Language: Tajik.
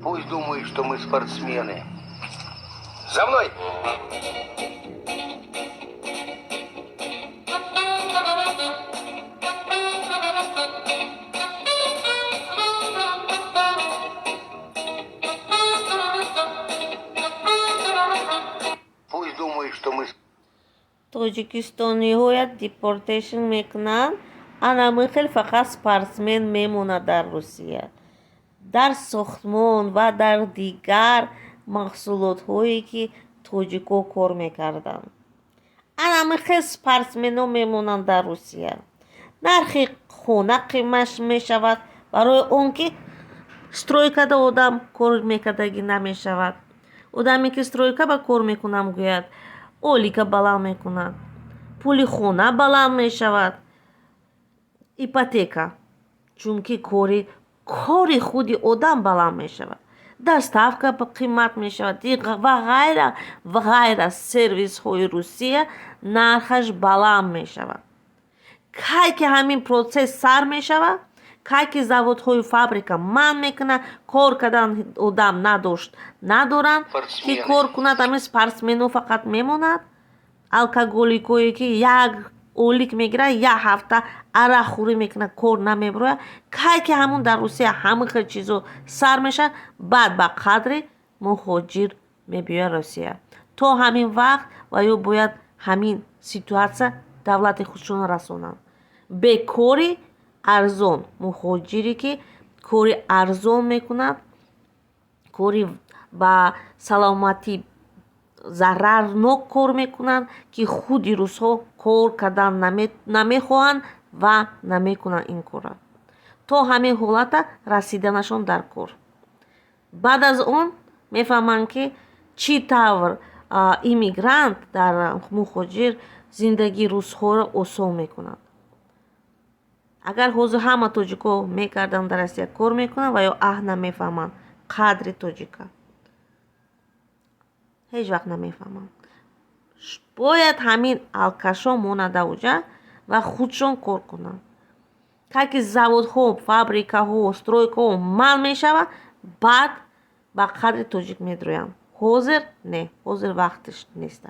Пусть думают, что мы спортсмены. За мной! Пусть думают, что мы Тоҷикистониҳоя deportation мекунанд. Анами хел фақат спортсмен мемонад дар Русия, дар сохтмон ва дар дигар маҳсулотҳое, ки тоҷико кор мекарданд. Анами хел спортсменҳо мемонанд дар Русия. Нархи хона қимат мешавад, барои он ки стройкада одам кор мекардагӣ намешавад. Одаме, ки стройка ба кор мекунам гӯяд, ойлика баланд мекунад, пули хона баланд мешавад, ипотека, чунки кори худи одам баланд мешавад, доставка қимат мешавад ва ғайра ва ғайра. Сервисҳои Русия нархаш баланд мешавад. Кай ки ҳамин процесс сар мешавад, кай ки заводҳои фабрика манъ мекунад, кор кардан одам надошт, надоранд, ки кор кунад. Ҳамин спортсменҳо фақат мемонад, алкоголикое, ки як ойлик мегирад, як ҳафта арақхӯрӣ мекунад, кор намебирояд. Кай ки ҳамун дар Русия ҳама хел чизо сар мешавад, баъд ба қадри муҳоҷир мебиёяд Русия. То ҳамин вақт ва ё бояд ҳамин ситуация давлати худшонро расонанд бекори арзон. Муҳоҷире, ки кори арзон мекунад, кори ба саломатӣ зарарнок кор мекунанд, ки худи русҳо кор кардан намехоҳанд ва намекунанд ин корро. То ҳамин ҳолата расиданашон дар кор. Баъд аз он мефаҳманд, ки чӣ тавр иммигрант дар муҳоҷир зиндагии русҳоро осон мекунад. Агар ҳозир ҳама тоҷикҳо мекарданд, дар Россия кор мекунанд ва ё аҳ, намефаҳманд қадри тоҷика, ҳеҷ вақт намефаҳманд. Бояд ҳамин алкашҳо монада уҷа ва худшон кор кунанд. Кай ки заводҳо, фабрикаҳо, стройкаҳо манъ мешавад, баъд ба қадри тоҷик медроянд. Ҳозир не, ҳозир вақташ нест.